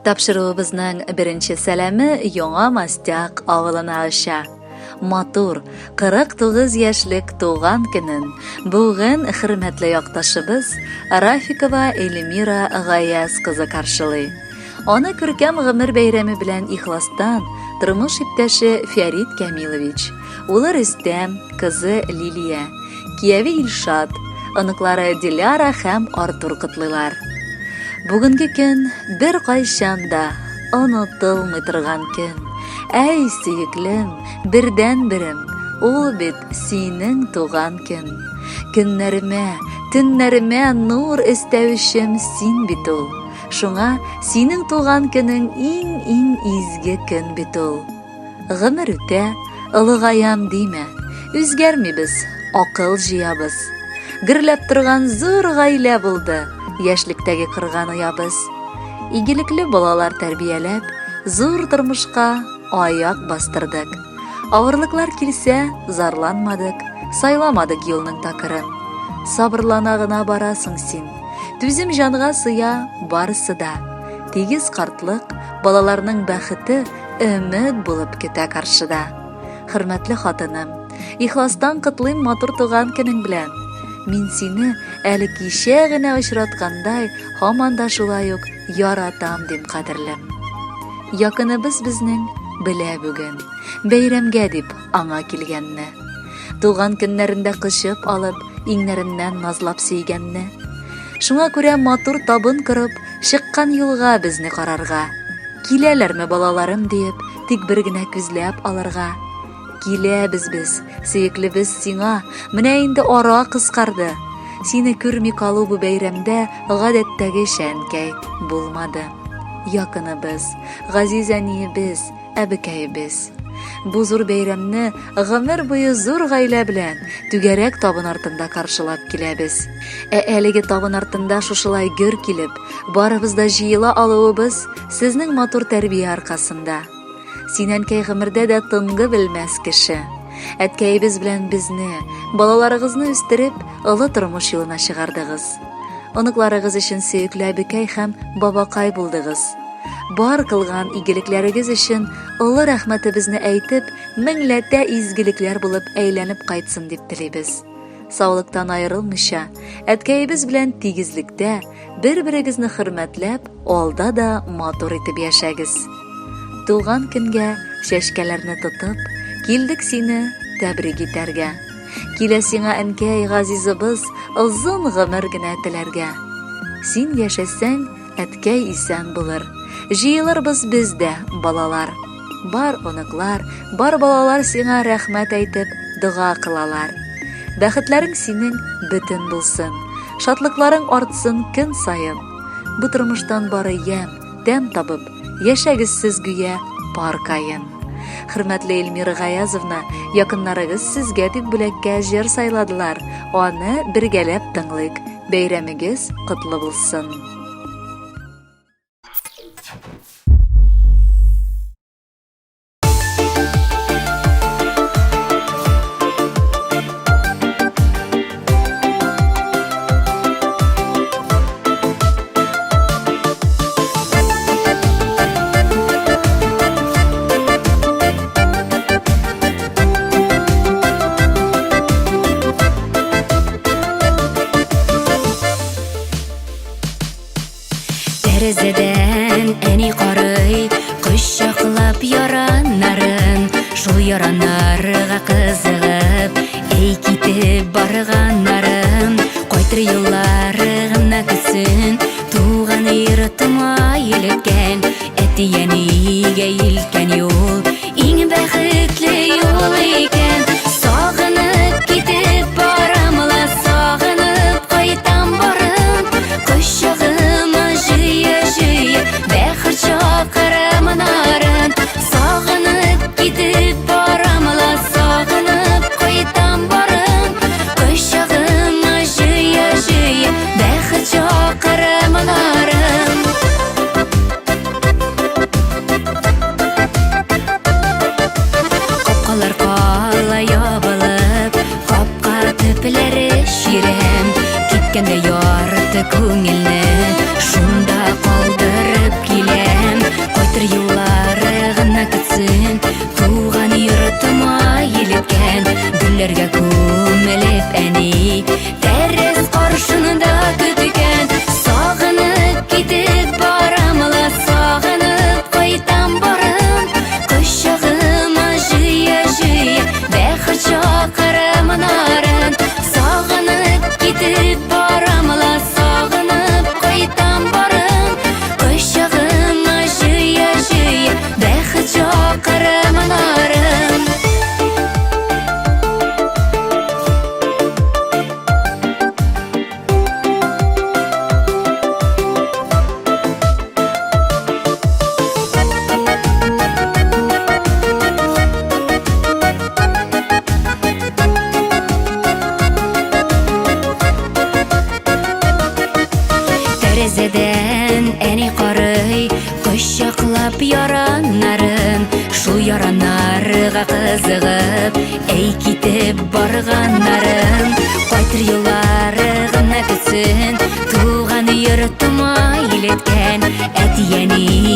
Тапшыруыбызның беренче сәламе Яңа Мастяк авылына оча. Матур, 49 яшьлек туган көнен бүген хөрмәтле якташыбыз Рафикова Эльмира Гаяз кызы каршылый. Аны күркәм гомер бәйрәме белән ихластан тормыш иптәше Фәрит Кәмилович, улы Рөстәм, кызы Лилия, кияве Илшат, оныклары Диляра һәм Артур котлыйлар. Бүгенге көн беркайчан да онытылмый торган көн. Әй, сөеклем, бердәнберем, ул бит синең туган көн. Көннәремә, төннәремә нур өстәүчем син бит ул. Шуңа синең туган көнең иң-иң изге көн бит ул. Гомер үтә, олыгаям димә, үзгәрмибез, акыл җыябыз. Гөрләп торган зур гаилә булды, яшьлектәге корган оябыз. Игелекле балалар тәрбияләп, зур тормышка аяк бастырдык. Авырлыклар килсә, зарланмадык, сайламадык юлның такырын. Сабырлана гына барасың син. Түзем җанга сыя барысы да. Тигез картлык, балаларның бәхете өмет булып көтә каршыда. Хөрмәтле хатыным, ихластан котлыйм матур туган көнең белән. Мин сине әле кичә генә очраткандай, һаман да шулай ук яратам дим, кадерлем. Якыныбыз безнең белә бүген, бәйрәмгә дип аңа килгәнне. Туган көннәрендә кочып алып, иңнәреннән назлап сөйгәнне. Шуңа күрә матур табын корып, чыккан юлга безне карарга. Киләләрме балаларым диеп, тик бер генә күзләп алырга. Киләбез без, сөеклебез сиңа, менә инде ара кыскарды. Сине күрми калу бу бәйрәмдә гадәттәгечә, әнкәй, булмады. Якыныбыз, газиз әниебез, әбекәебез. Бу зур бәйрәмне гомер буе зур гаилә белән түгәрәк табын артында каршылап киләбез. Ә әлеге табын артында шушылай гөр килеп, барыбыз да җыела алуыбыз сезнең матур тәрбия аркасында. Син, әнкәй, гомердә дә тынгы белмәс кеше. Әткәебез белән безне, балаларыгызны үстереп, олы тормыш юлына чыгардыгыз. Оныкларыгыз өчен сөекле әбекәй һәм бабакай булдыгыз. Бар кылган игелекләрегез өчен олы рәхмәтебезне әйтеп, меңләтә изгелекләр булып әйләнеп кайтсын дип телибез. Саулыктан аерылмыйча, әткәебез белән тигезлектә, бер-берегезне хөрмәтләп, алда да матур итеп яшәгез. Туган көнгә чәчкәләрне тотып, килдек сине тәбрик итәргә. Килә сиңа, әнкәй, газизыбыз, озын гомер генә теләргә. Син яшәсәң, Әткәй исән булыр. Җыелырбыз без дә, балалар. Бар оныклар, бар балалар сиңа рәхмәт әйтеп, дога кылалар. Бәхетләрең синең бөтен булсын. Шатлыкларың артсын көн саен. Бу тормыштан бары ямь, тәм табып, яшәгез сез гүя пар каен. Хөрмәтле Эльмира Гаязовна, якыннарыгыз сезгә дип бүләккә җыр сайладылар. Аны бергәләп тыңлыйк. Бәйрәмегез котлы булсын! Тәрәзәдән әни карый, кочаклап яраннарын, шул яраннарга кызыгып, әй китеп барганнарын, кайтыр юллары гына көтсен, туган йортыма илткән, әти-әнигә илткән юл, Иң бәхетле юл икән. Сагынып китеп барам ла, сагынып кайтам барым. Кочагыма җыя-җыя бәхет чакырам нарын. Сагынып китеп барам ла, сагынып кайтам барым. Кочагыма җыя-җыя бәхет чакырам нарын. Капкалар кала ябылып, капка төпләре чирәм. Киткәндә ярты күңелне шунда калдырып киләм. Бүген әни карый кочаклап яраннарын, шул яраннарга кызыгып, әй китеп барганнарын. Кайтыр юллары гына көтсен, туган йортыма илеткән әти-әни.